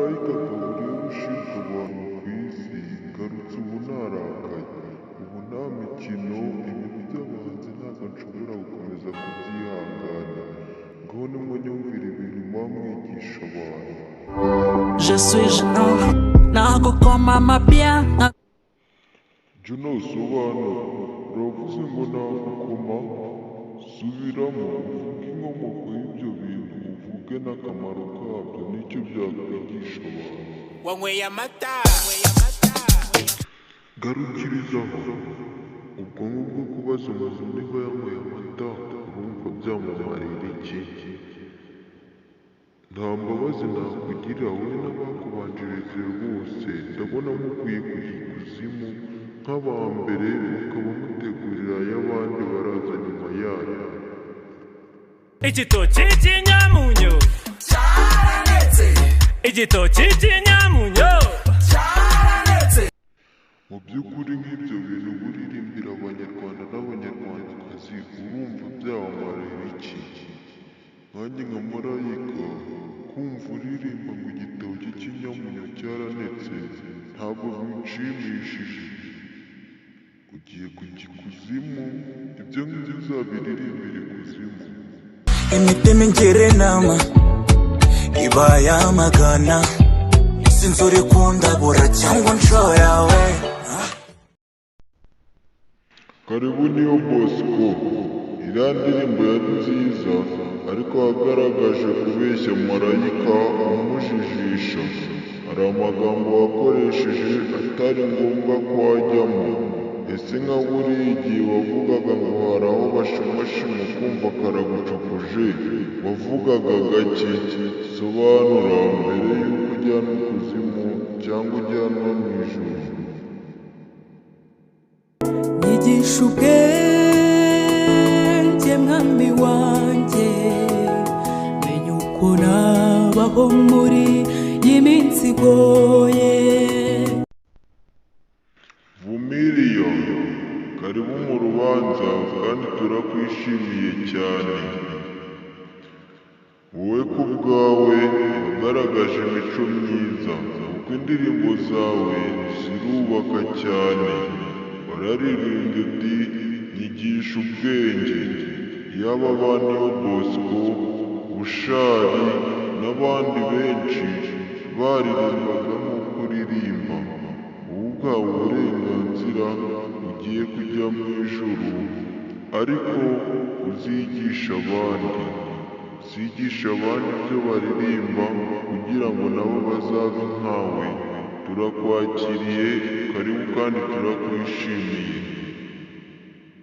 Marayika Gaburiyeli ushinzwe abantu ku isi, ngarutse ubu narakaye, ubu nta mikino, ibintu by'abahanzi ntabwo nshobora gukomeza kubyihanganira, ngaho nimunyumvire ibintu muba mwigisha abantu. Je suis Juno, nagukoma amapia. Juno, sobanura, uravuze ngo nagukoma, subiramo uvuge inkomoko y'ibyo bintu, uvuge n'akamaro kabyo n'icyo byakwigisha abantu. Wanyweye amata? Garukirizaho, ubwo ngubwo kubaza umuntu niba yanyweye amata, urumva byamumarira iki? Nta mbabazi nakugirira wowe n'abakubanjirije bose, ndabona mukwiye kujya ikuzimu nk'aba mbere, mukaba mutegurira ay'abandi baraza nyuma yanyu. Igitoki cy'inyamunyo, igitoki cy'inyamunyo. Mu by'ukuri nk'ibyo bintu buririmbira Abanyarwanda n'Abanyarwandakazi, urumva byabamarira iki? Nkanjye nka Marayika, kumva uririmba ngo igitoki cy'inyamunyo cyaranetse, ntabwo binshimishije. Ugiye kujya ikuzimu, ibyo ngibyo uzabiririmbira ikuzimu. Imitima ingira inama iba yamagana, sinzi uri kundabura cyangwa nshora we. Karibu Niyo Bosco, iriya ndirimbo yari nziza, ariko wagaragaje kubeshya Marayika umujijisha. Hari amagambo wakoresheje atari ngombwa ko ajyamo. Ese nka buriya igihe wavugaga ngo hari aho bashimashima ukumva karagucukuje, wavugaga gake? Sobanura mbere y'uko ujyanwa ikuzimu cyangwa ujyanwa mu ijuru. Nyigisha ubwenge, mwami wanjye, menya uko nabaho muri iyi minsi igoye. Vumiriyo, karibu mu rubanza kandi turakwishimiye cyane. Wowe ku bwawe wagaragaje imico myiza, kuko indirimbo zawe zirubaka cyane. Wararirimbye uti nyigisha ubwenge. Yaba ba Niyo Bosco, Bushali n'abandi benshi baririmbaga nk'uko uririmba. Wowe uhawe uburenganzira, ugiye kujya mu ijuru, ariko uzigisha abandi. Uzigisha abandi ibyo baririmba kugira ngo nabo bazabe nkawe. Turakwakiriye, karibu kandi turakwishimiye.